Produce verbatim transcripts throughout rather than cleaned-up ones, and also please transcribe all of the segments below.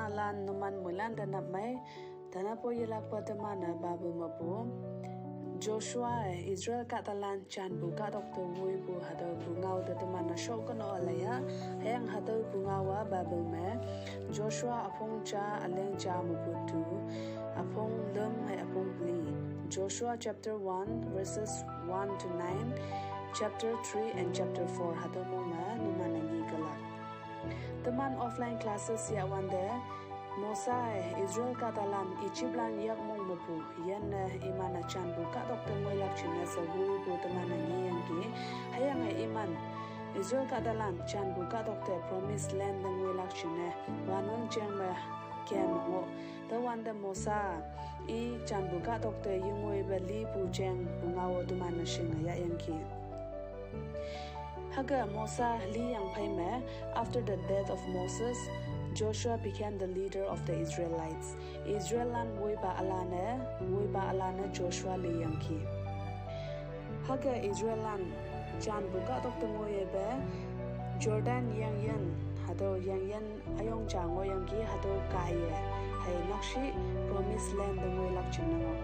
Lan numan mulan tanap mai, tanapo yelakpa teman-e Bible mepu Joshua-e Israel kahtalan janpu kahtok te woipu hatüo pungao te teman-e shokono alaya. Hüyange hatüo pungao-a Bible me Joshua üpong ja üleng ja mepu tu, üpong lüm hei üpong peli. Joshua chapter one, verses one to nine, chapter three and chapter four hatüo mong me numan-e ngekelak. Teman offline classes yahwante, Mosa-e Israel kahtalan Egyptlan yakmong mepu yinne iman-e janpu kahtok te ngoilak jingne she woipu teman-e ngeyangki. Hüyange iman Israel kahtalan janpu kahtok te Promised Land te ngoilak jingne wanwang jeng me kem ngoh. Tüowante Mosa i janpu kahtok te yengoipe lipu jeng pungao teman-e shinge yahyangki. Hüke Mosa liyang phei me, after the death of Moses, Joshua became the leader of the Israelites. Israellan woipa ülan-e, woipa ülan-e Joshua liyangki. Hüke Israellan janpu kahtok te ngoipe Jordan yengyin, hatüo yengyin üyong ja ngohyangki, hatüo kaiye hei nakshih Promised Land te ngoilak jingne ngoh.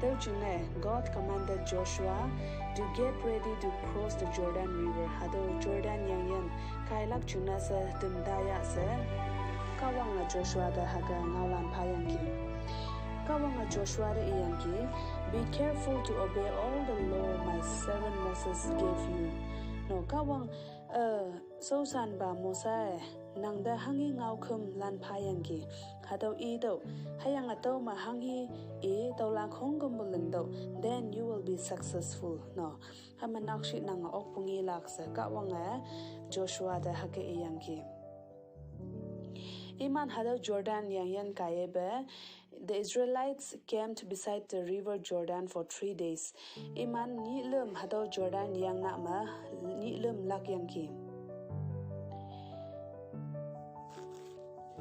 Tüo jingne God commanded Joshua to get ready to cross the Jordan River. Hatüo Jordan yengyin kailak jingne she temtaya she Kahwange Joshua te hüke ngaolan phayangki. Kahwange Joshua te iyangki, "Be careful to obey all the law my servant Moses gave you." No, Kahwang, eh, shaoshanpa Mosa-e nangte hanghi ngaokhümlan phayangki, hatüo itüoh, hüyange tüome hanghi i tüolan khongkümpu lingtüoh, then you will be successful. No, hüme nakshih nange okpu ngelak she Kahwange Joshua te hüke iyangki. Iman hatüo Jordan yengyin kaiyepe, the Israelites camped beside the river Jordan for three days. Iman nyihlüm hatüo Jordan yengnah me nyihlüm lakyangki.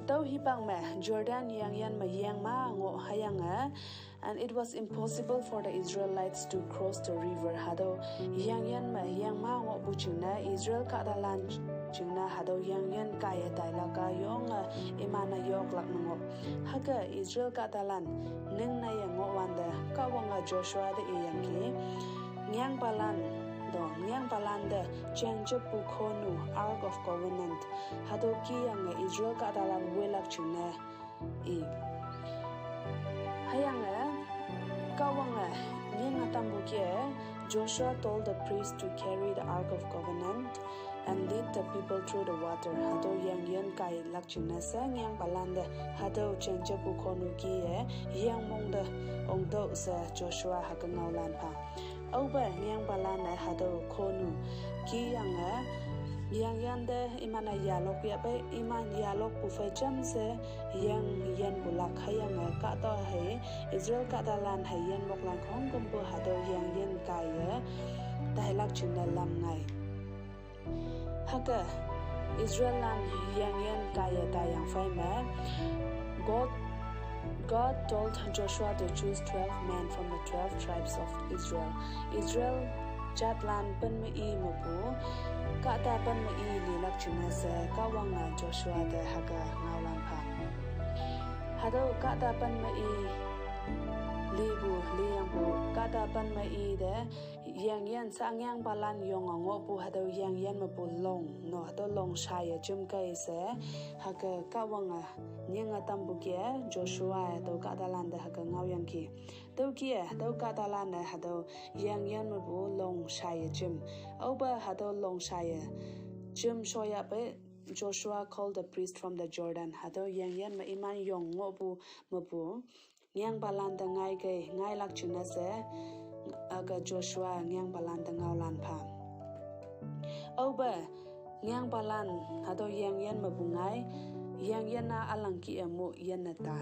Tüo hipak me Jordan yengyin me yengma ngoh hüyange, and it was impossible for the Israelites to cross the river. Hatüo yengyin me yengma ngohpu jingne Israel kahtalan jingne hatüo yengyin kaiye tailak-a yonge iman-e yoklak ne ngoh. Hüke Israel kahtalan ningne ye ngohwante Kahwange Joshua te iyangki, ngengpalan, to, ngengpalan te jengjeppu khonu, Ark of Covenant, hatüo kiyange Israel kahtalan woilak jingne i. Hüyange Kahwange nyinge tampu kih-e, Joshua told the priest to carry the Ark of Covenant and lead the people through the water. Hatüo yengyin kailak jingne she ngengpalan te hatüo jengjeppu khonu kih-e yengmong te ongtüoh she Joshua hüke ngaolan pha. Aope ngengpalan-e hatüo khonu kiyange yengyin te iman-e yalok yahpei, iman yalokpu phei jamshe yeng yinpulak hüyange kahta hei Israel kahtalan hei yinmoklan khongkümpu hatüo yengyin kaiye tailak jingne lam ngai. Hüke Israellan yengyin kaiye taiyang phei me, God, God told Joshua to choose twelve men from the twelve tribes of Israel. Israel jatlan pen me i mepu kahta pen me i lilak jingne she Kahwange Joshua te hüke ngaolan pha. Hatüo kahta pen me i lipu, liyangpu kahta pen me i te yengyin she ngengpalan yonge ngohpu hatüo yengyin mepu long, no, hatüo long shaye jemkei she hüke Kahwange nyinge tampu kih-e Joshua-e tüo kahtalan te hüke ngaoyangki. Tüo kih-e tüo kahtalan-e hatüo yengyin mepu long shaye jem. Aope hatüo long shaye jem shoyahpei, Joshua called the priest from the Jordan. Hatüo yengyin me iman yong ngohpu mepu ngengpalan te ngaikei, ngailak jingne she, hüke Joshua ngengpalan te ngaolan pha. Aope ngengpalan hatüo yengyin mepu ngai, yengyin-a ülang kih-e mu yinne ta.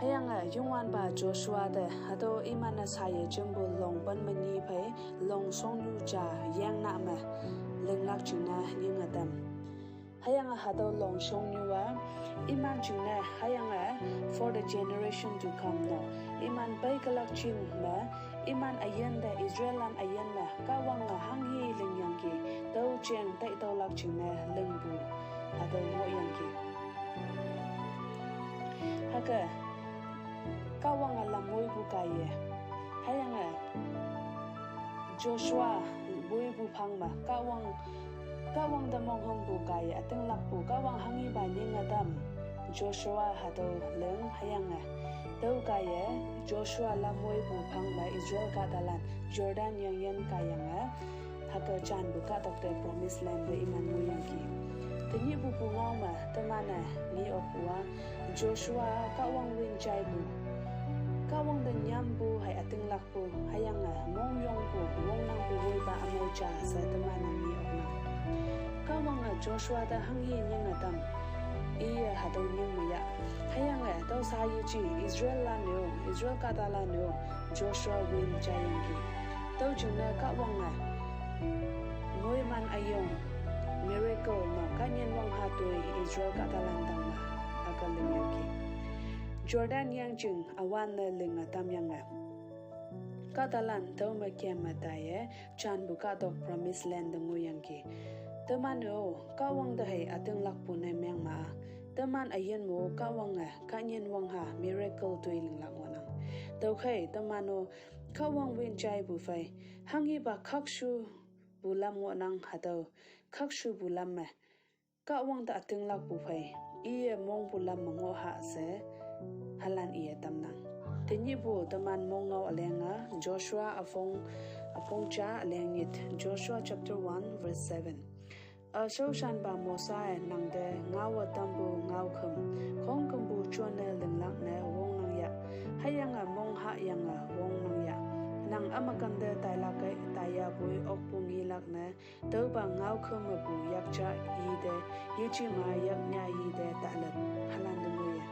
Hüyange Youngwanpa Joshua te hatüo iman-e shaye jempu long pen me nyi phei long shongnyu ja yengnah me linglak jingne nyinge tam. Hüyange hatüo long shongnyu-a iman jingne hüyange for the generation to come, no, iman peikelak jing me, iman üyin te Israellan üyin me Kahwange hanghi lingyangki, tüo jeng taitüolak jingne lingpu hatüo ngohyangki. Hüke Kahwange lam woipu kaiye, hüyange Joshua woipu phangme Kahwang, Kahwang te monghümpu kaiye ütinglakpu Kahwang hanghipa nyinge tam, Joshua hatüo ling hüyange tüo kaiye Joshua lam woipu phangme Israel kahtalan Jordan yengyin kaiyange hüke janpu kahtok te Promised Land te iman ngohyangki. Tenyihpu pungao me teman-e nge okpu-a, Joshua Kahwang win jaipu, Kahwang te nyampu hei ütinglakpu hüyange mongyongpu wongnangpu woipa ümei ja she teman-e nge oknang. Kahwange Joshua te hanghi nyinge tam, iye hatüo nying me yah. Hüyange tüo sa yeji Israellan-e-o, Israel kahtalan-e-o Joshua win jaiyangki. Tüo jingne Kahwange moiman üyong miracle me kahnyin wangha toi Israel kahtalan tangme hüke lingyangki. Jordan yeng jing üwanne linge tamyange kahtalan tüome kemme taiye janpu kahtok Promised Land te ngohyangki. Teman-e-o Kahwang te hei ütinglakpu ne mengma-a, teman üyin me-o Kahwange kahnyin wangha miracle toi linglak ngohnang. Tüokhei teman-o Kahwang win jaipu phei hanghipa khakshupu lam ngohnang, hatüo khakshupu lam me Kahwang te ütinglakpu phei iye mongpu lam me ngoh ha she hülan iye tamnang. Tenyihpu teman mong ngao üleng-a Joshua üpong, üpong ja üleng nyit, Joshua chapter one verse seven. Üshaoshanpa Mosa-e nangte ngaowe tampu ngaokhüm, khongkümpu jonne linglak ne wongnang yah, hüyange mong hahyange wongnang yah. Nang ümekante tailak kei taiyapoi okpu ngilak ne, tüopa ngaokhüm mepu yakja yite, yejema yaknya yite talep, hülan te ngoiye.